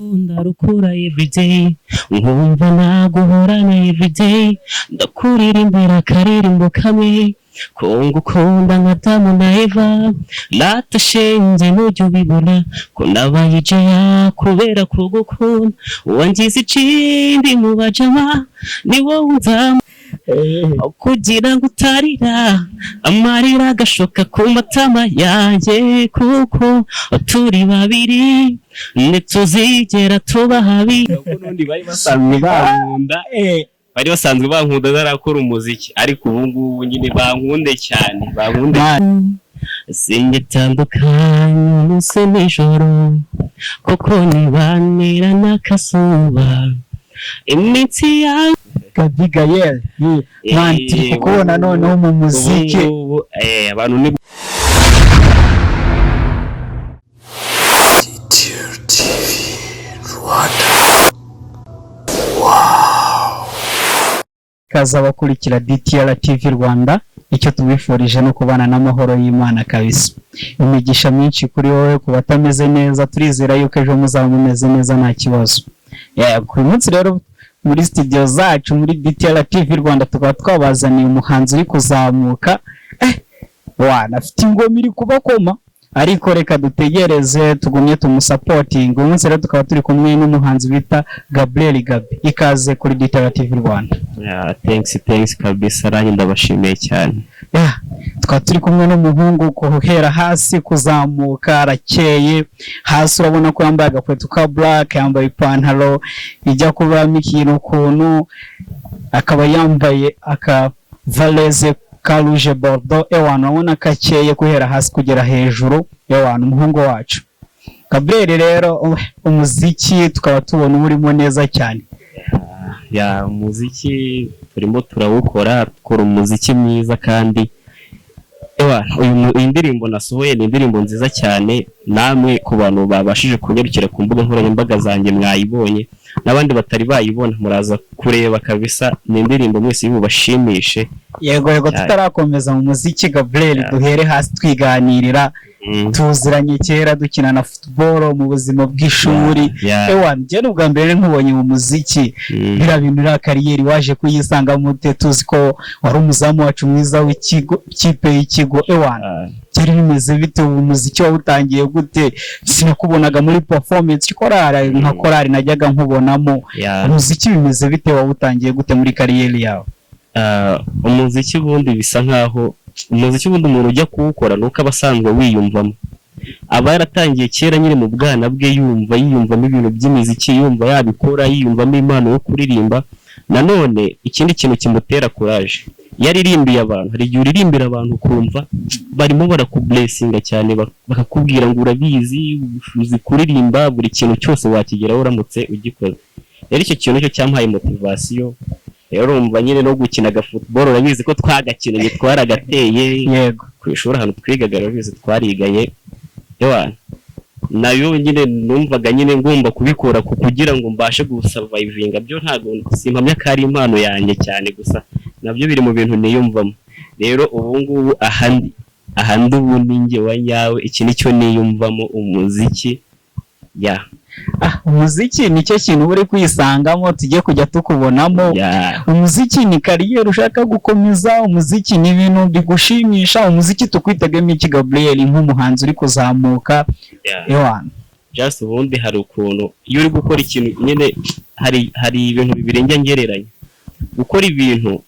Ngukunda rukura everyday, nkumva naguhorana everyday. Ndakuririmbira akaririmbo kamwe ko ngukunda nka Adamu na Eva. Natashenze nujya ubibona ko nabaye ijeya kubera kugukunda. Wangize ikindi mu bajama, ni wowe nzamu kugira ngo utarira amarira agashoka ku matama yanjye, kuko turi babiri ntituzigera tuba habi. Kuko n'ubundi bari basanzwe bankunda, bari basanzwe bankunda ntarakora umuziki, ariko ubu ngubu nyine bankunde cyane, bankunde. Singitandukanye umunsi nijoro, kuko nibanira n'akazuba iminsi yanjye. Gaby Gael, man, turi kukubona noneho mu muziki. Ubu ngubu abantu ni Kaza abakurikira DTR TV Rwanda, icyo tubifurije no kubana n'amahoro y'Imana kabisa. Imigisha myinshi kuri wowe, ku batameze neza turizera yuko ejo muzaba mumeze neza nta kibazo. Yego, uyu munsi rero muri studio zacu muri DTR TV Rwanda tukaba twabazaniye umuhanzi uri kuzamuka, wana afite ingoma iri kubakoma, ariko reka dutegereze tugumye tumusapotinga. Uyu munsi rero tukaba turi kumwe n'umuhanzi bita Gabriel Gaby. Ikaze kuri DTR TV Rwanda. Yeah, thanks, thanks kabisa, nanjye ndabashimiye cyane. Yeah, tukaba turi kumwe n'umuhungu guhera hasi kuzamuka arakeye. Hasi urabona ko yambaye agakweto ka black, yambaye ipantaro ijya kubamo ikintu ukuntu, akaba yambaye aka valeze ka rouge bordeaux. Ewana, urabona ko akeye guhera hasi kugera hejuru. Ewana, umuhungu wacu Gabriel rero, umuziki tukaba tubona uba urimo neza cyane. Ya, umuziki turimo turawukora, dukora umuziki mwiza kandi ewa iyi ndirimbo nasohoye ni indirimbo nziza cyane. Namwe ku bantu babashije kunyarukira ku mbuga nkoranyambaga zanjye mwayibonye, n'abandi batari bayibona muraza kureba kabisa, ni indirimbo mwese bubashimishe. Yego. Cyane. Tutarakomeza mu muziki Gabriel, duhere hasi twiganirira. Tuziranye kera dukina na football mu buzima bw'ishuri. Ewa, njye ni ubwa mbere nkubonye mu muziki. Biriya bintu, iriya career waje kuyisangamo ute? Tuzi ko wari umuzamu wacu mwiza w'ikigo, ikipe y'ikigo. Ewana, byari bimeze bite? Ubu muziki wawutangiye gute? Sinakubonaga muri performance korali, nka korali najyaga nkubonamo. Umuziki bimeze bite? Wawutangiye gute muri career yawe? Umuziki ubundi bisa nkaho umuziki ubundi umuntu ujya kuwukora nuko aba asanzwe wiyumvamo, aba yaratangiye kera nyine mu bwana bwe yumva yiyumvamo ibintu by'imiziki, yumva yabikora, yiyumvamo impano yo kuririmba. Nanone ikindi kintu kimutera courage, iyo aririmbiye abantu, hari igihe uririmbira abantu ukumva barimo barakublessinga cyane, bakakubwira ngo urabizi, uzi kuririmba, buri kintu cyose wakigeraho uramutse ugikoze. Rero icyo kintu cyo cyampaye motivation. Rero urumva nyine no gukina aga football, urabizi ko twagakinanye, twaragateye ku ishuri ahantu twigaga, urabizi twariganye. Ewa, nayo nyine numvaga nyine ngomba kubikora kugira ngo mbashe gusurvivinga. Byo ntabwo simpamya ko ari impano yanjye cyane, gusa nabyo biri mu bintu niyumvamo. Rero ubu ngubu ahandi ubu ni njye wa nyawe, iki nicyo niyumvamo, umuziki ya. Ah, umuziki nicyo kintu uba uri kwisangamo, tujye kujya tukubonamo. Umuziki ni career ushaka gukomeza? Umuziki ni ibintu bigushimisha? Umuziki tukwitegemo iki Gabriel, nk'umuhanzi uri kuzamuka? Ewana. Just ubundi hari ukuntu iyo uri gukora ikintu nyine, hari ibintu bibiri njya ngereranya: gukora ibintu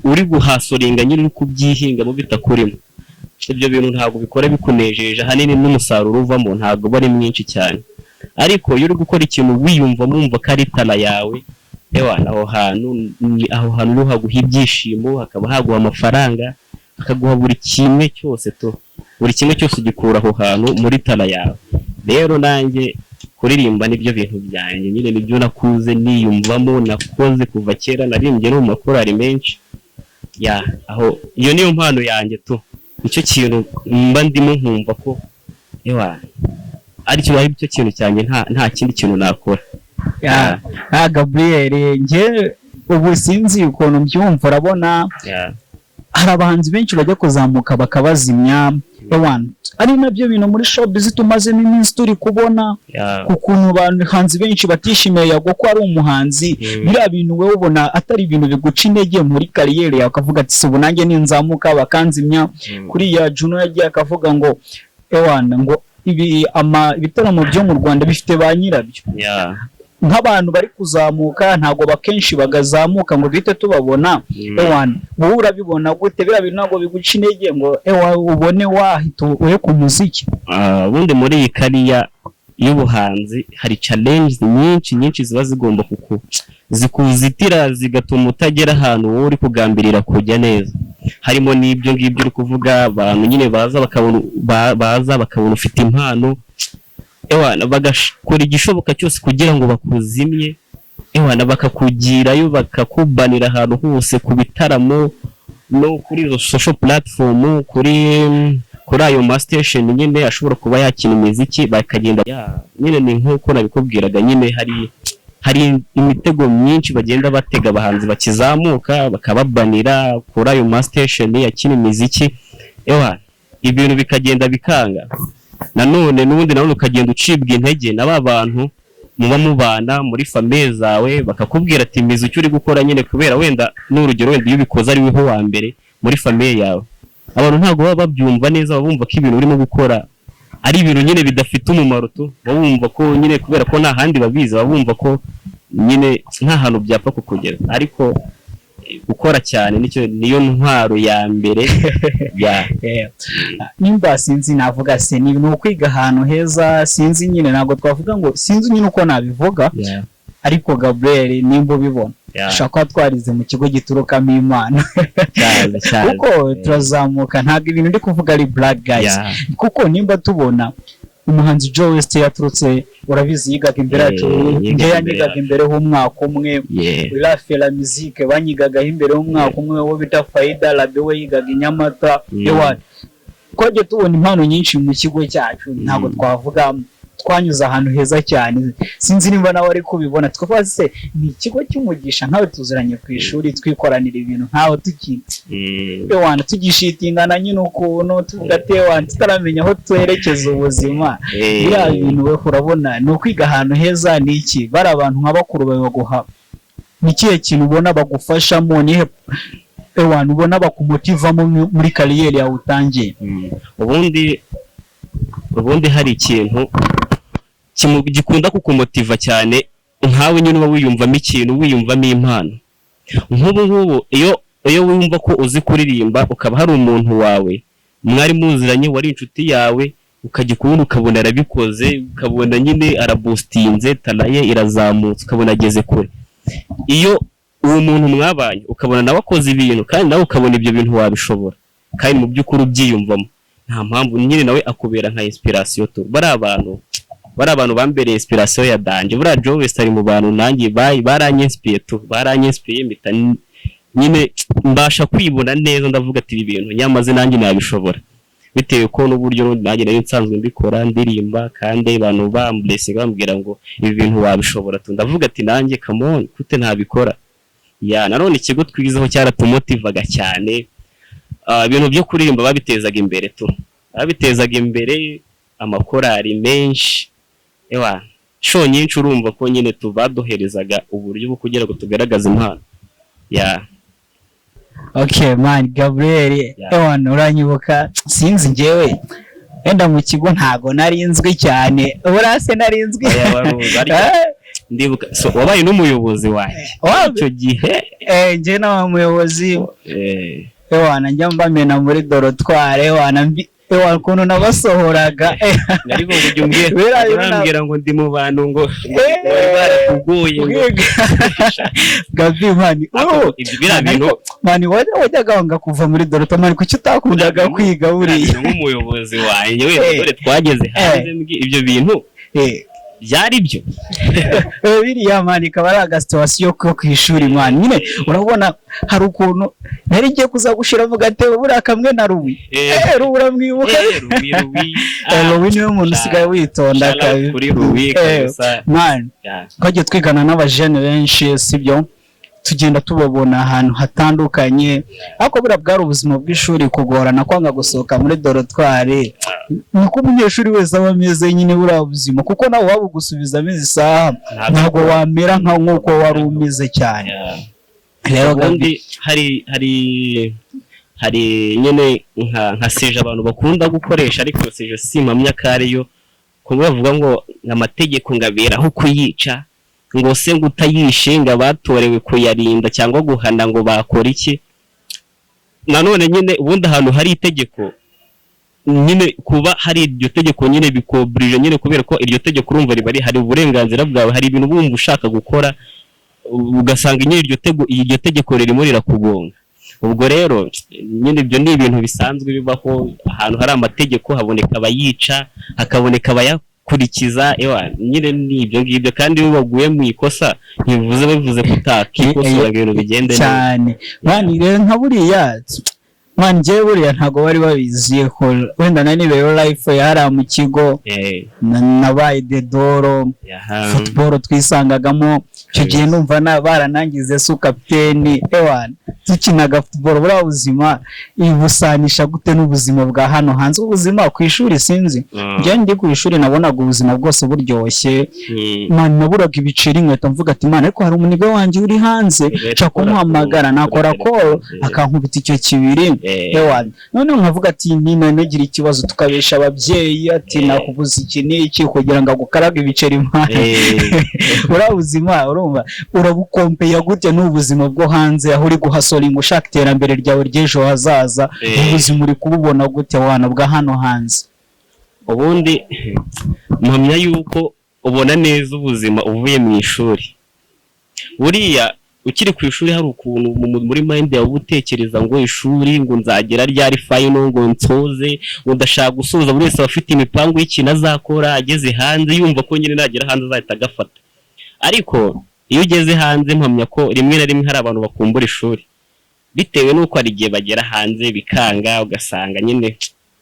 uri guhustlinga nyine, uri kubyihingamo bitakurimo, ibyo bintu ntabwo bikora bikunejeje, ahanini n'umusaruro uvamo ntabwo uba ari mwinshi cyane. Ariko iyo uri gukora ikintu wiyumvamo, wumva ko ari talent yawe, ewana, aho hantu niho haguha ibyishimo, hakaba haguha amafaranga, hakaguha buri kimwe cyose tu, buri kimwe cyose ugikura aho hantu muri talent yawe. Rero nanjye kuririmba nibyo bintu byanjye nyine, nibyo nakuze niyumvamo, nakoze kuva kera, naririmbye no mu makorari menshi. Ya, aho iyo niyo mpano yanjye tu, nicyo kintu mba ndimo nkumva ko ewa aricyo ari cyo kintu cyanjye, nta kindi kintu nakora. Ya, ah, Gabriel, njye ubu sinzi ukuntu mbyumva, urabona hari abahanzi benshi bajya kuzamuka bakabazimya. Ewana, ari nabyo bintu muri showbiz tumazemo iminsi turi kubona, ku kuntu abahanzi benshi batishimiye Yago ko ari umuhanzi. Biriya bintu wowe ubona atari ibintu biguca intege muri career yawe, ukavuga ati: "Si ubu nanjye ninzamuka bakanzimya?" Kuriya Juno yagiye akavuga ngo ewana, ngo ibi ama ibitaramo byo mu Rwanda bifite ba nyirabyo, nk'abantu bari kuzamuka ntabwo bakenshi bagazamuka ngo duhite tubabona. Ewana, wowe urabibona gute? Biriya bintu ntabwo biguca intege ngo ewa ubone wahita ureka umuziki? Ah, ubundi muri iyi career y'ubuhanzi hari challenge nyinshi nyinshi ziba zigomba kuku zikuzitira, zigatuma utagera ahantu wowe uri kugambirira kujya neza. Harimo n'ibyo ngibyo uri kuvuga, abantu nyine baza bakabona baza bakabona ufite impano, ewana, bagakora igishoboka cyose kugira ngo bakuzimye, ewana, bakakugirayo, bakakubanira ahantu hose ku bitaramo no kuri izo social platform, kuri ayo ma station nyine ashobora kuba yakina imiziki, bakagenda nyine. Ni nk'uko nabikubwiraga nyine, hari imitego myinshi bagenda batega abahanzi bakizamuka, bakababanira kuri ayo ma station yakina imiziki, ewa, ibintu bikagenda bikanga. Nanone n'ubundi nanone ukagenda ucibwa intege na ba bantu muba mubana muri famille zawe, bakakubwira ati: "Imiziki uri gukora nyine," kubera wenda n'urugero, wenda iyo ubikoze ari weho wa mbere muri famille yawe, abantu ntabwo baba babyumva neza. Baba bumva ko ibintu urimo gukora ari ibintu nyine bidafite umumaro tu. Baba bumva ko nyine kubera ko nta handi babizi, baba bumva ko nyine nta hantu byapfa kukugeza. Ariko gukora cyane nicyo niyo ntwaro ya mbere ya Nimba sinzi navuga se ni ukwiga ahantu heza, sinzi nyine, ntabwo twavuga ngo sinzi nyine uko nabivuga, ariko Gabriel, nimba ubibona, dushobora kuba twarize mu kigo giturukamo Imana, cyane cyane, kuko turazamuka. Ntabwo ibintu ndi kuvuga ari black guys, kuko nimba tubona umuhanzi Joe West yaturutse, urabizi, yigaga imbere yacu. Yigaga Njye imbere yanyigaga yacu. imbere h'umwaka umwe. Rafe la Musique banyigagaho imbere y'umwaka umwe. Wo bita Faida Rabe we yigaga i Nyamata. Ewa, twagiye tubona impano nyinshi mu kigo cyacu. Ntabwo twavuga, twanyuze ahantu heza cyane. Sinzi nimba nawe ari kubibona. Twavuga se ni ikigo cy'umugisha. Nkawe tuziranye ku ishuri, twikoranira ibintu nkaho tuki ewana tugishitingana nyine ukuntu tuvuga ati ewana, tutaramenya aho twerekeza ubuzima. Biriya bintu we urabona ni ukwiga ahantu heza? Ni iki bari abantu nka bakuru bawe baguha? Ni ikihe kintu ubona bagufashamo? Nihe ewana ubona bakumotivamo muri career yawe utangiye? Ubundi hari ikintu gikunda kukumotiva cyane nkawe nyine uba wiyumvamo ikintu, wiyumvamo impano. Nk'ubu ngubu iyo wumva ko uzi kuririmba, ukaba hari umuntu wawe mwari muziranye wari inshuti yawe, ukajya kubona ukabona arabikoze, ukabona nyine araboostinze, talent ye irazamutse, ukabona ageze kure. Iyo uwo muntu mwabanye ukabona nawe akoze ibintu, kandi nawe ukabona ibyo bintu wabishobora, kandi mu by'ukuri ubyiyumvamo, nta mpamvu nyine, nawe akubera nka inspiration tu. Bari abantu bambereye inspiration ya danger. Buriya Joe West ari mu bantu nanjye baranyinspiye tu, baranyinspiye, mpita nyine mbasha kwibona neza. Ndavuga ati: "Ibi bintu nyamaze nanjye nabishobora," bitewe ko n'uburyo nanjye nari nsanzwe mbikora, ndirimba, kandi abantu bamblessinga, bambwira ngo ibi bintu wabishobora tu. Ndavuga ati: "Nanjye come on, gute ntabikora?" Ya, nanone ikigo twizeho cyaratumotivaga cyane. Ah, ibintu byo kuririmba babitezaga imbere tu, babitezaga imbere, amakorari menshi, ewa, show nyinshi. Urumva ko nyine tubaduherezaga uburyo bwo kugira ngo tugaragaze impano ya Okay man, Gabriel. Ewana, uranyibuka, sinzi, njyewe wenda mu kigo ntago nari nzwi cyane. Buriya se nari nzwi? Oya, wari uzi, ariko ndibuka, so, wabaye n'umuyobozi wanjye icyo gihe. Eh, njye n'aba muyobozi. Ewana, njya mbamena muri dortoir, ewana, mbi ewana ukuntu nabasohoraga. Ariko ngo ujya umbwira, Biriya bintu urambwira ngo ndi mu bantu ngo bari barakuguye ngo Gabi man. Ariko ibyo biriya bintu Man, wajyaga wanga kuva muri dortoir man. Kuki utakundaga kwiga buriya? Nk'umuyobozi wanjye wenda, dore twageze hanze, ibyo bintu byari byo. Biriya man ikaba ari agasituation ko ku ishuri man. Nyine urabona hari ukuntu nari ngiye kuzagushira mu gatebo buriya kamwe na Ruwi. Ruwi uramwibuka? Ruwi, Ruwi. Ruwi niwe muntu usigaye witonda. Shout out Kabi kuri Ruwi kabisa. Man, twagiye twigana n'abajene benshi, sibyo? Tugenda tubabona ahantu hatandukanye, ariko buriya bwari ubuzima bw'ishuri, kugorana, kwanga gusohoka muri dortoir, niko umunyeshuri wese aba ameze nyine. Buriya buzima, kuko nawe waba ugusubizamo izi saha, ntabwo wamera nk'uko wari umeze cyane. Rero Gabi, Ubundi hari nyine nka sujet abantu bakunda gukoresha, ariko iyo sujet simpamya ko ariyo, kumwe bavuga ngo amategeko ngo aberaho kuyica, ngo se ngo utayishe, ngo abatorewe kuyarinda cyangwa guhana ngo bakora iki? Nanone nyine ubundi ahantu hari itegeko nyine, kuba hari iryo tegeko nyine bikoburije nyine, kubera ko iryo tegeko urumva riba rihari, uburenganzira bwawe, hari ibintu wumva ushaka gukora, ugasanga nyine iryo tegeko ririmo rirakugonga. Ubwo rero nyine ibyo ni ibintu bisanzwe bibaho. Ahantu hari amategeko haboneka abayica, hakaboneka abayakurikiza. Ewa, nyine ni ibyo ngibyo. Kandi iyo waguye mu ikosa, ntibivuze bivuze ko utakikosora ngo ibintu bigende neza. Cyane, man. Rero nka buriya, man, njyewe buriya ntabwo bari babizi ko wenda nari nibereho life yari mu kigo. Nabaye dedoro football twisangagamo icyo gihe, numva baranangize su kapiteni. Ewana, dukinaga football. Buriya buzima ibusanisha gute n'ubuzima bwa hano hanze, ubuzima ku ishuri? Sinzi. Njyewe ndi ku ishuri nabonaga ubuzima bwose buryoshye. Man, naburaga ibiceri inkweto mvuga ati: "Man, ariko hari umuniga wanjye uri hanze, nshaka kumuhamagara, nakora call akankubita icyo kibiri." Ewana, noneho nkavuga ati nina nagira ikibazo, tukabesha ababyeyi ati nakubuza iki n'iki kugira ngo agukarage ibiceri. Man, buriya buzima urumva urabukompeya gute n'ubuzima bwo hanze, aho uri guhasoringa ushaka iterambere ryawe ry'ejo hazaza? Ubuzima uri kububona gute wana bwa hano hanze? Ubundi mpamya yuko ubona neza ubuzima uvuye mu ishuri. Buriya ukiri ku ishuri hari ukuntu muri mind yawe uba utekereza ngo ishuri, ngo nzagera ryari final, ngo nsoze, ngo ndashaka gusoza. Buri wese aba afite imipangu y'ikintu azakora ageze hanze, yumva ko nyine nagera hanze azahita agafata. Ariko iyo ugeze hanze, mpamya ko rimwe na rimwe hari abantu bakumbura ishuri, bitewe n'uko hari igihe bagera hanze bikanga,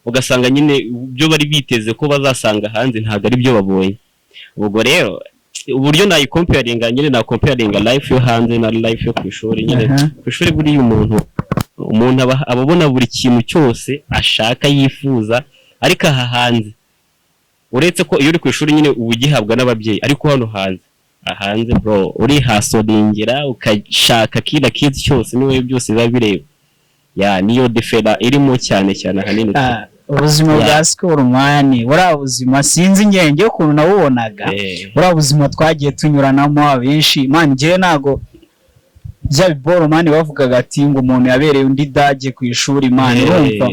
ugasanga nyine ibyo bari biteze ko bazasanga hanze ntabwo ari byo babonye. Ubwo rero uburyo nayikompeyaringa nyine, nakompeyaringa life yo hanze na life yo ku ishuri nyine. Ku ishuri buriya umuntu aba abona buri kintu cyose ashaka, yifuza, ariko aha hanze, uretse ko iyo uri ku ishuri nyine uba ugihabwa n'ababyeyi, ariko hano hanze, hanze bro, urihasoringira ukashaka kila kintu cyose, niwe byose biba bireba. Ya, niyo différence irimo cyane cyane ahanini. Ah, ubuzima bwa school, man, buriya buzima sinzi ngenge ukuntu nabubonaga. Buriya buzima twagiye tunyuranamo abenshi, man, njyewe ntago bya biboro, man, bavugaga ati ngo umuntu yabereye undi dage ku ishuri, man, urumva?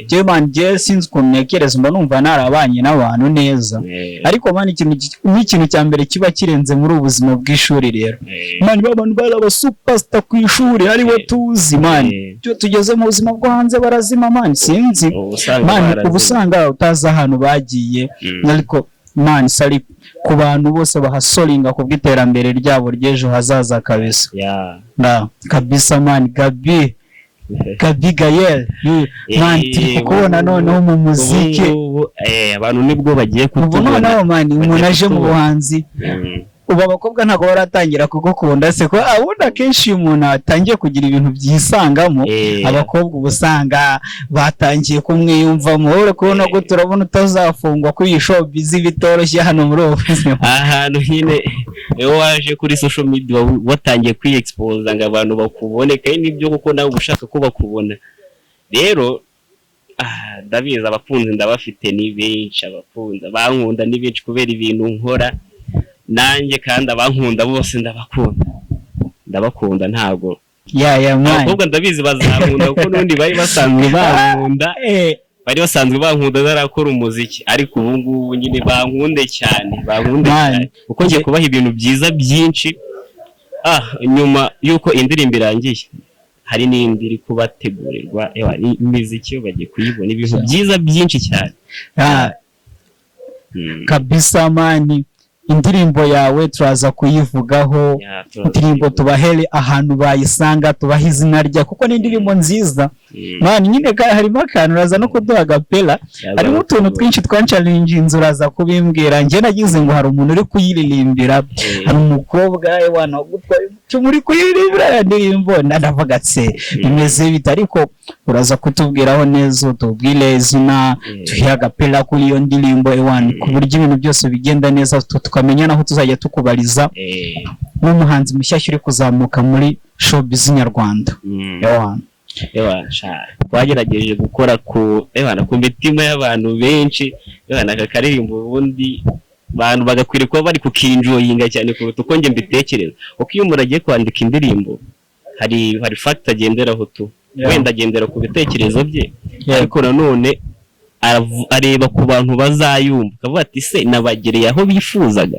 Njyewe, man, njyewe sinzi ukuntu ntekereza, mba numva narabanye n'abantu neza. Ariko man, nk'ikintu cya mbere kiba kirenze muri ubu buzima bw'ishuri rero, man, ba bantu bari aba superstar ku ishuri, aribo tuzi, man, iyo tugeze mu buzima bwo hanze barazima, man, sinzi. Uba usanga Man, barazimye. uba usanga utazi ahantu bagiye. Ariko man, salute ku bantu bose bahasoringa ku bw'iterambere ryabo ry'ejo hazaza kabisa. Na kabisa, man, Gabi, Gabi Gayel, man, turi kukubona noneho mu muziki. Ubu ngubu, abantu nibwo bagiye Ubu kutubona. noneho, man, umuntu Bagiye aje mu kutubona. buhanzi. Ubu abakobwa ntabwo baratangira kugukunda se? Ko ubundi akenshi iyo umuntu atangiye kugira ibintu byisangamo, abakobwa uba usanga batangiye kumwiyumvamo. Wowe uri kubona ko turabona utazafungwa kuri iyi showbiz bitoroshye hano muri ubu buzima? Ahantu nyine iyo waje kuri social media watangiye kwiyexpoza ngo abantu bakubone, kandi nibyo kuko nawe uba ushaka ko bakubona. Rero ndabizi abakunzi ndabafite, ni benshi. Abakunzi abankunda ni benshi kubera ibintu nkora nanjye, kandi abankunda bose ndabakunda, ndabakunda, ntabwo Ya man. Abakobwa ndabizi bazankunda, kuko n'ubundi bari basanzwe bankunda. Bari basanzwe bankunda narakora umuziki, ariko ubu ngubu nyine bankunde cyane, bankunde Man. cyane, kuko ngiye kubaha ibintu byiza byinshi. Nyuma y'uko indirimbo irangiye, hari n'indi iri kubategurirwa. Ewa, imiziki yo bagiye kuyibona, ibintu byiza byinshi cyane. Kabisa, man, indirimbo yawe turaza kuyivugaho. Ya, turaza Indirimbo kuyibona. tubahere ahantu bayisanga, tubahe izina rya, kuko ni indirimbo nziza. Man, nyine harimo akantu uraza no kuduha agapela. Yaza Harimo no utuntu kutubona. twinshi twancalinginze, uraza kubimbwira. Njye nagize ngo hari umuntu uri kuyiririmbira. Hari umukobwa, ewana, wagutwaye. Muri kuyirimbira ya ndirimbo, ndavuga se bimeze bite? Ariko uraza kutubwiraho neza, utubwire izina, tuhe agapera kuri iyo ndirimbo, ewan, ku buryo ibintu byose bigenda neza, tukamenya naho tuzajya tukubariza nk'umuhanzi mushyashya uri kuzamuka muri showbiz nyarwanda. Ewan. Ewa, sha, twagerageje gukora ku, ewana, ku mitima y'abantu benshi. Ewana, aka karirimbo ubundi abantu bagakwiriye kuba bari kukinjoyinga cyane kuruta uko njye mbitekereza, kuko iyo umuntu agiye kwandika indirimbo hari fact agenderaho tu. Wenda agendera ku bitekerezo bye, ariko nanone areba ku bantu bazayumva, akavuga ati: "Se nabagereye aho bifuzaga?"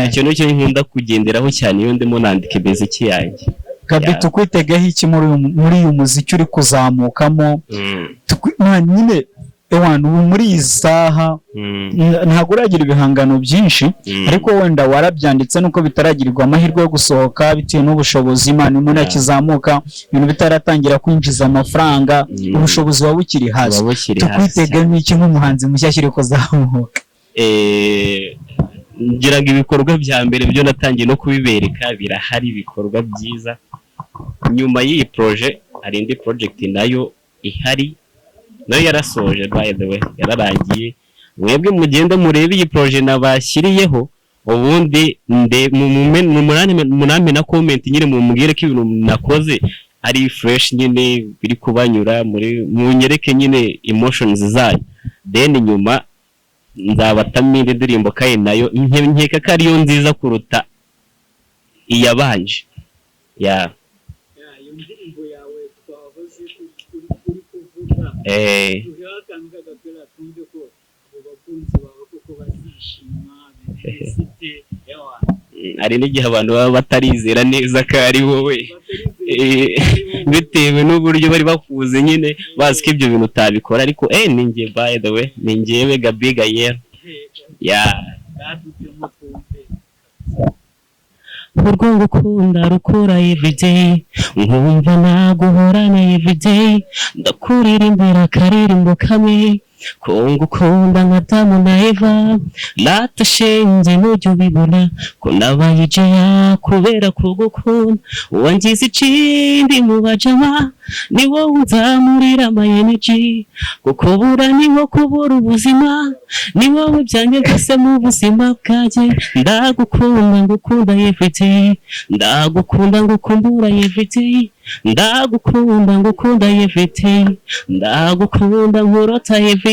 Icyo nicyo nkunda kugenderaho cyane iyo ndimo nandika imiziki yanjye. Gaby, tukwitegeho iki muri uyu muziki uri kuzamukamo? Man, nyine ewana, ubu muri iyi saha ntabwo uragira ibihangano byinshi, ariko wenda warabyanditse nuko bitaragirirwa amahirwe yo gusohoka bitewe n'ubushobozi. Imana, umuntu akizamuka, ibintu bitaratangira kwinjiza amafaranga, ubushobozi buba bukiri hasi. Buba bukiri hasi. Tukwitegemo iki nk'umuhanzi mushyashya uri kuzamuka? Ngira ngo ibikorwa bya mbere byo natangiye no kubibereka, birahari, ibikorwa byiza. Nyuma y'iyi projet hari indi project nayo ihari, nayo yarasoje, by the way, yararangiye. Mwebwe mugende murebe iyi projet nabashyiriyeho, ubundi munampe na comment nyine, mumbwire ko ibintu nakoze ari fresh nyine, biri kubanyura muri, munyereke nyine emotions zanyu. Then nyuma nzabatamo indi ndirimbo, kandi nayo nkeka ko ariyo nziza kuruta iyabanje ya. Iyo ndirimbo yawe twahoze uri kuvuga, duheho akantu k'agapira twumve ko abo bakunzi bawe koko bazishima bifite. Hari n'igihe abantu baba batarizera neza ko ari wowe, bitewe n'uburyo bari bakuze nyine, bazi ko ibyo bintu utabikora, ariko ni njye, by the way, ni njyewe Gaby Gael ya. Twumve. Urwo ngukunda rukura everyday, nkumva naguhorana everyday. Ndakuririmbira akaririmbo kamwe ko ngukunda nka Adamu na Eva. Natashenze nujya ubibona ko nabaye ijeya kubera kugukunda. Wangize ikindi mu bajama, ni wowe unzamurira ama energy. Kukubura ni nko kubura ubuzima, ni wowe byanjye byose mu buzima bwanjye. Ndagukunda, ngukunda everyday, ndagukunda, ngukumbura everyday, ndagukunda, ngukunda everyday, ndagukunda, nkurota everyday,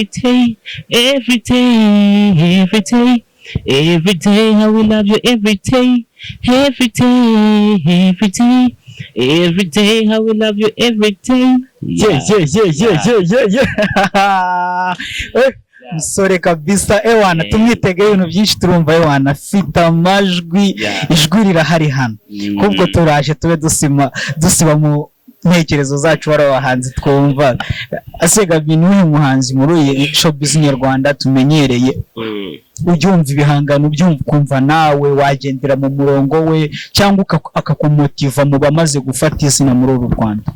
everyday, everyday, everyday. I will love you every day, every day, every day, every day. I will love you every day. Yeah. Musore kabisa, ewana, tumwitege ibintu byinshi. Turumva, ewana, afite amajwi, ijwi rirahari hano. Kubwo turaje tube dusima dusiba mu ntekerezo zacu bari abahanzi twumva. Ase Gaby, ni uyu muhanzi muri iyi showbiz nyarwanda tumenyereye, ujya ibihangano ubyumva ukumva nawe wagendera mu murongo we, cyangwa akakumotiva mu bamaze gufata izina muri uru Rwanda?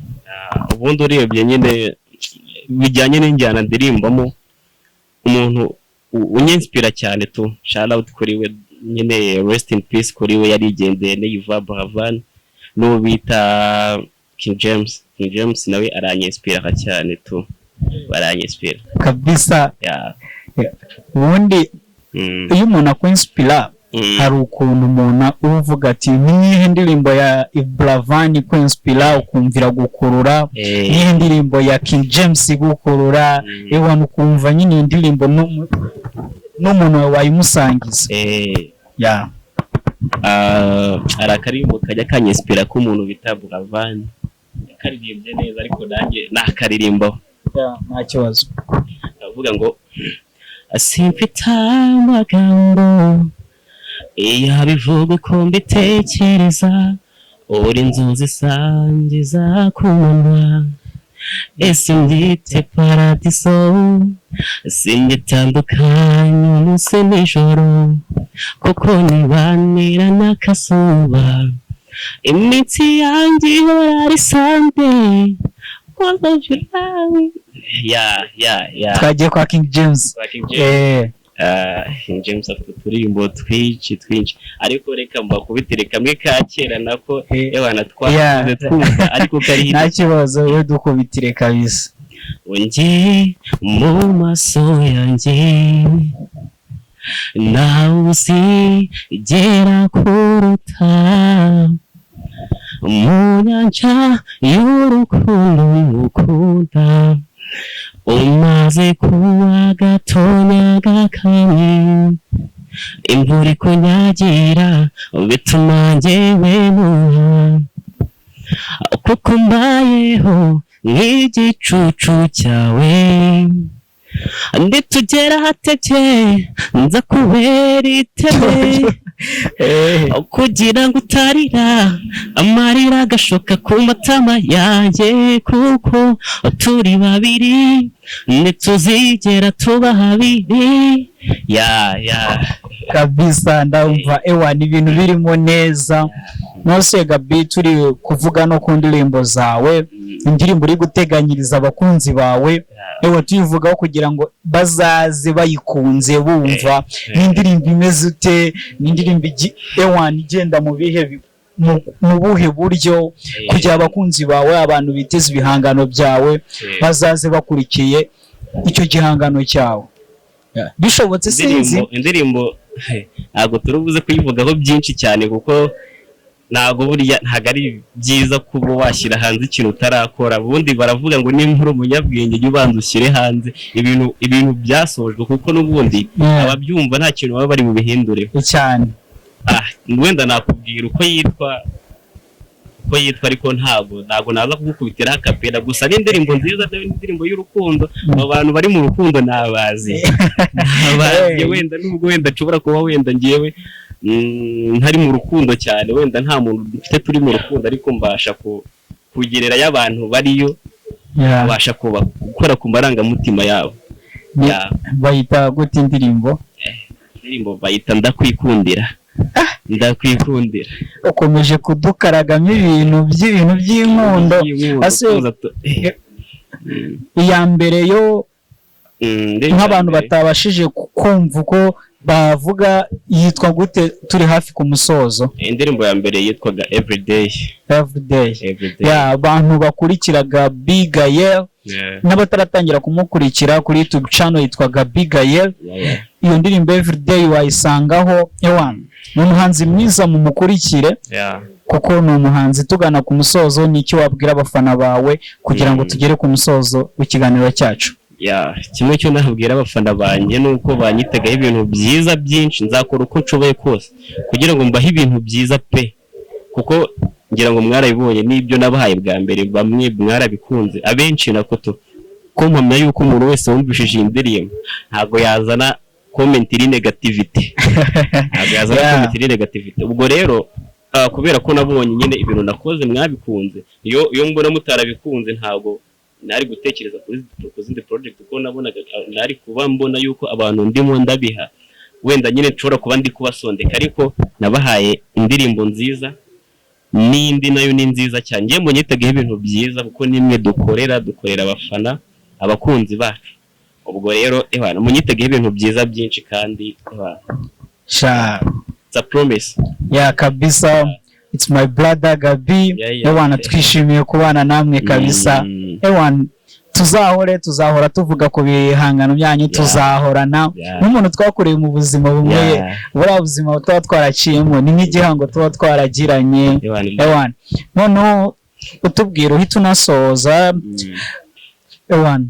Ubundi urebye nyine bijyanye n'injyana ndirimbamo, umuntu unyinspira cyane tu, shout out kuri we nyine, rest in peace kuri we, yarigendeye, ni Yvan Buravan n'uwo bita King James. King James nawe aranyinspira cyane tu, baranyinspira. Kabisa. Yeah. Ubundi iyo umuntu akwinspira, hari ukuntu umuntu uba uvuga ati: "Niyihe ndirimbo ya Buravan ikwinspira?" Ukumvira gukurura. "Niyihe ndirimbo ya King James igukurura?" Ewana, ukumva nyine iyi ndirimbo n'umuntu wawe wayimusangiza. Yeah. Ah, hari akaririmbo kajya kanyinspira k'umuntu bita Buravan, yakaririmbye neza, ariko nanjye nakaririmbaho. Yeah, nta kibazo. Avuga ngo: "Simfite amagambo iyo abivuga uko mbitekereza, uri inzozi zanjye ku manywa. Ese mbyite paradiso? Singitandukanye umunsi nijoro, kuko nibanira n'akazuba. Iminsi yanjye ihora ari Sunday." Ya. Twagiye kwa King James. Kwa King James. Ah, King James afite uturirimbo twinshi twinshi, ariko reka mbakubitire kamwe ka kera nako ewana twakuze twumva, ariko kari Nta kibazo, we dukubitire kabisa. Njye mu maso yanjye nawe uzigera kuruta, mu nyanja y'urukundo ngukunda, umaze kuba gatonya kamwe, imvura ikunyagira bituma njyewe muha, kuko mbayeho nk'igicucu cyawe. Nditugera ahatebye nza kubera iteme, kugira ngo utarira amarira agashoka ku matama yanjye, kuko turi babiri ntituzigera tuba habiri ya. Kabisa, ndumva ewa ni ibintu birimo neza. Nose Gabi, turi kuvuga no ku ndirimbo zawe, indirimbo uri guteganyiriza abakunzi bawe, ewa tuyivugaho kugira ngo bazaze bayikunze, bumva ni indirimbo imeze ute, ni indirimbo ewa igenda mu bihe mu buhe buryo, kugira abakunzi bawe, abantu biteze ibihangano byawe, bazaze bakurikiye icyo gihangano cyawe. Bishobotse sinzi. Indirimbo ntabwo turi buze kuyivugaho byinshi cyane, kuko ntabwo buriya ntabwo ari byiza kuba washyira hanze ikintu utarakora. Ubundi baravuga ngo nimba uri umunyabwenge, jya ubanza ushyire hanze ibintu byasojwe, kuko n'ubundi ababyumva nta kintu baba bari bubihindureho. Cyane. Ah, wenda nakubwira uko yitwa, ariko ntabwo naza kugukubitiraho akapera. Gusa ni indirimbo nziza, ni indirimbo y'urukundo. Abo bantu bari mu rukundo nabazi. Wenda nubwo wenda nshobora kuba wenda ngewe ntari mu rukundo cyane, wenda nta muntu dufite turi mu rukundo, ariko mbasha kugererayo abantu bariyo, mbasha kuba gukora ku marangamutima yabo. Bayita gute indirimbo? Indirimbo bayita "Ndakwikundira", "Ndakwikundira". Ukomeje kudukaragamo ibintu by'ibintu by'inkundo. By'inkundo, Iya mbere yo Indirimbo ya nk'abantu mbere. batabashije kumva uko bavuga, yitwa gute? Turi hafi ku musozo. Indirimbo ya mbere yitwaga "Everyday". "Everyday". "Everyday". Ya, abantu bakurikiraga Bigayel n'abataratangira kumukurikira kuri YouTube channel yitwaga Bigayel, iyo ndirimbo "Everyday" wayisangaho. Ewan, ni umuhanzi mwiza, mumukurikire kuko ni umuhanzi. Tugana ku musozo, ni icyo wabwira abafana bawe kugira ngo tugere ku musozo w'ikiganiro cyacu? Yeah, kimwe cyo nabwira abafana banjye ni uko banyitegaho ibintu byiza byinshi. Nzakora uko nshoboye kose kugira ngo mbahe ibintu byiza pe, kuko ngira ngo mwarabibonye n'ibyo nabahaye bwa mbere, bamwe mwarabikunze, abenshi nako tu ko mpamya yuko umuntu wese wumvishije iyi ndirimbo ntabwo yazana comment iri negativity, ntabwo yazana comment iri negativity. Ubwo rero kubera ko nabonye nyine ibintu nakoze mwabikunze, iyo mbona mutarabikunze ntabwo nari gutekereza ku zindi project, kuko nabonaga nari kuba mbona yuko abantu ndimo ndabiha wenda nyine nshobora kuba ndi kubasondeka, ariko nabahaye indirimbo nziza, n'indi nayo ni nziza cyane. Ngiye munyitegeho ibintu byiza, kuko nimwe dukorera abafana, abakunzi bacu. Ubwo rero ewana munyitegeho ibintu byiza byinshi kandi ewana, Sha. it's a promise. Yeah, kabisa, it's my brother Gabi. Ewana, twishimiye kubana namwe kabisa. Ewana, tuzahore, tuzahora tuvuga ku bihangano byanyu, tuzahorana n'umuntu twakoreye mu buzima bumwe. Buriya buzima tuba twaraciyemo ni nk'igihango tuba twaragiranye. Ewana, Ewana, noneho utubwira uhita unasoza. Ewana,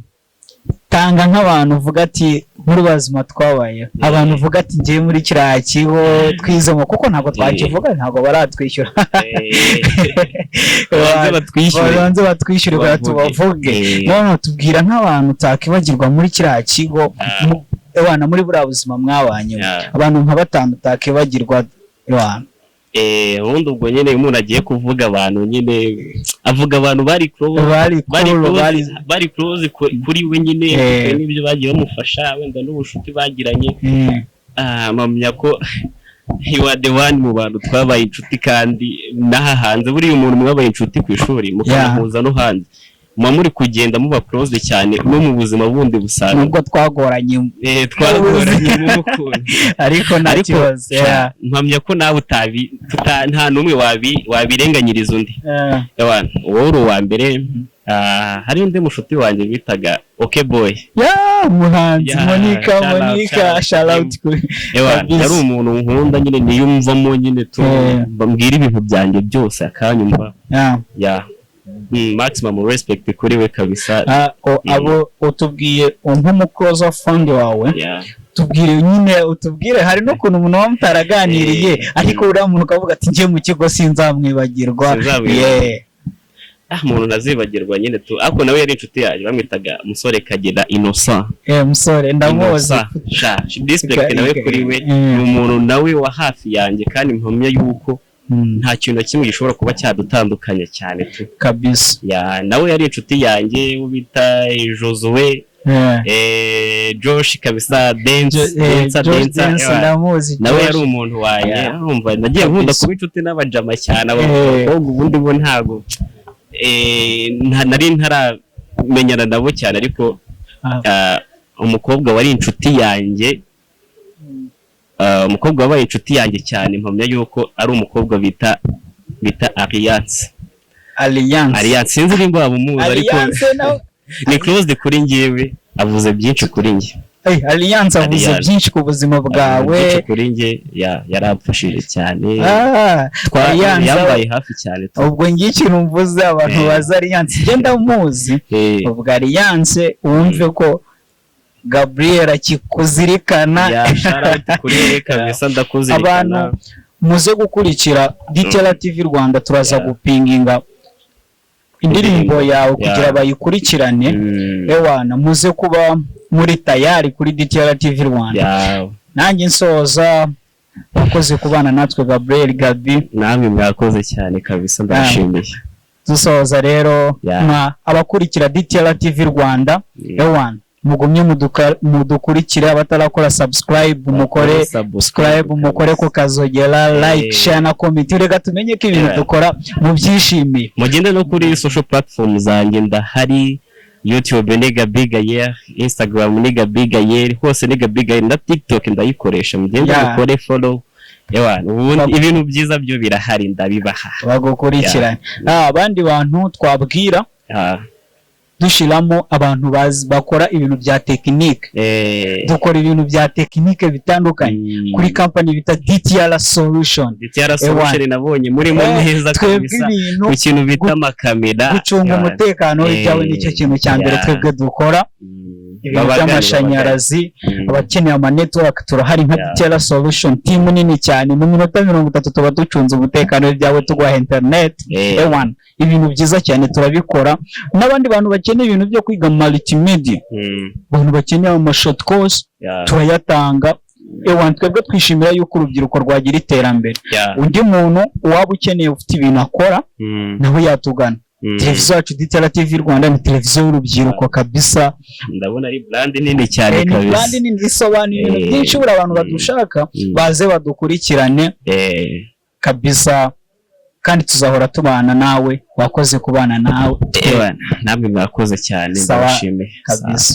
tanga nk'abantu uvuga ati muri bazima twabayeho, abantu uvuga ati ngiye muri kiriya kigo twizemo, kuko ntabwo twakivuga, ntabwo baratwishyura. Babanze batwishyure. Babanze batwishyure kugira Tubavuge. tubavuge. None tubwira nk'abantu utakibagirwa muri kiriya kigo, ewana muri buriya buzima mwabanyemo, abantu nka batanu utakibagirwa, ewana. Ubundi ubwo nyine iyo umuntu agiye kuvuga abantu, nyine avuga abantu bari close, bari bari cool, close, bari bari close kuri we nyine, bitewe n'ibyo bagiye bamufasha, wenda n'ubucuti bagiranye. Mpamya ko you are the one mu bantu twabaye inshuti, kandi n'aha hanze buriya umuntu mwabaye inshuti ku ishuri mukanahuza no hanze. Muba muri kugenda muba close cyane no mu buzima bundi busanzwe. Nubwo twagoranye. Twaragoranye mu mukunda. Ariko nta Ariko kibazo. Yeah. mpamya ko nawe utabi nta n'umwe wabirenganyiriza undi. Ewana, wowe uri uwa mbere. Hari undi mushuti wanjye bitaga Okay Boy. Yeah, umuhanzi. Yeah, Monica. shout out, Monica, shout out. shout out kuri Ewana, Kabisa. yari umuntu nkunda nyine, niyumvamo nyine tu, mbwira ibintu byanjye byose akanyumva. Yeah, maximum respect kuri we kabisa. Abo utubwiye nk'umu close friend wawe, tubwire nyine, utubwire hari n'ukuntu umuntu waba mutaraganiriye, ariko uriya muntu ukavuga ati: "Njye mu kigo sinzamwibagirwa." Sinzamwibagirwa. Umuntu ntazibagirwa nyine tu, ariko nawe yari inshuti yanjye, bamwitaga Musore Kagera Innocent. Musore ndamuzi. Innocent. Sha, respect nawe kuri we. Ni umuntu nawe wa hafi yanjye, kandi mpamya yuko nta kintu na kimwe gishobora kuba cyadutandukanya cyane tu. Kabisa. Yeah, nawe yari inshuti yanjye, uwo bita Josue, Josh kabisa, dance, dancer, Josh dancer, Dance, ewa. ndamuzi. Nawe Josh. yari umuntu wanjye. Urumva nagiye nkunda kuba inshuti n'abajama cyane. Abakobwa ubundi bo ntago nari ntaramenyana nabo cyane, ariko umukobwa wari inshuti yanjye, umukobwa wabaye inshuti yanjye cyane, mpamya yuko ari umukobwa bita Alliance. Alliance. Alliance, sinzi nimba waba umuzi, ariko Alliance nawe. ni close kuri njyewe, avuze byinshi kuri njye. Alliance avuze Alliance. byinshi ku buzima Avuze bwawe. byinshi kuri njye, yaramfashije cyane. Alliance. Yambaye hafi cyane tu. Ubwo ngiye ikintu mvuze, abantu bazi Alliance, njye ndamuzi. Ubwo Alliance, wumve ko Gabriel akikuzirikana. Yeah, shout out kuri we kabisa, ndakuzirikana. Abantu muze gukurikira DTR TV Rwanda, turaza gupinginga indirimbo yawe kugira bayikurikirane. Ewana, muze kuba muri tayari kuri DTR TV Rwanda. Nanjye nsoza, wakoze kubana natwe, Gabriel Gabi. Namwe mwakoze cyane kabisa, ndabashimiye. Dusoza rero, nka abakurikira DTR TV Rwanda, ewana, mugumye mudukurikire. Abatarakora subscribe, mukore subscribe, mukore ku kazogera, like, share na comment. Reka tumenye ko ibintu dukora mubyishimiye. Mugende no kuri social platform zanjye, ndahari: YouTube ni Gabi Gayer, Instagram ni Gabi Gayer, hose ni Gabi Gayer, na TikTok ndayikoresha. Mugende mukore follow. Ewa, ubundi ibintu byiza byo birahari, ndabibaha. Bagukurikirane. Abandi bantu twabwira, dushiramo abantu bazi bakora ibintu bya tekinike. Dukora ibintu bya tekinike bitandukanye kuri company bita DTR Solution. DTR Solution nabonye murimo neza Twebwe kabisa ibintu ku kintu bita amakamera. gucunga umutekano w'ibyawe nicyo kintu cya mbere twebwe dukora. Ibintu Babagane, by'amashanyarazi, babagane. Abakeneye ama network, turahari nka DTR Solution team nini cyane. Mu minota 30 tuba ducunze umutekano w'ibyawe, tuguha internet. Ewan, ibintu byiza cyane turabikora. N'abandi bantu bakeneye ibintu byo kwiga multimedia, abantu bakeneye ama short course, turayatanga. Ewan, twebwe twishimira yuko urubyiruko rwagira iterambere. Undi muntu waba ukeneye, ufite ibintu akora, nawe yatugana. Televiziyo yacu DTR TV Rwanda ni televiziyo y'urubyiruko kabisa. Ndabona ari brand nini cyane Ni kabisa. brand nini isobanuye ibintu byinshi. Buri abantu badushaka, baze badukurikirane kabisa, kandi tuzahora tubana nawe. Wakoze kubana nawe. Ewa, namwe mwakoze cyane. Sawa. Ndabashimiye. Kabisa.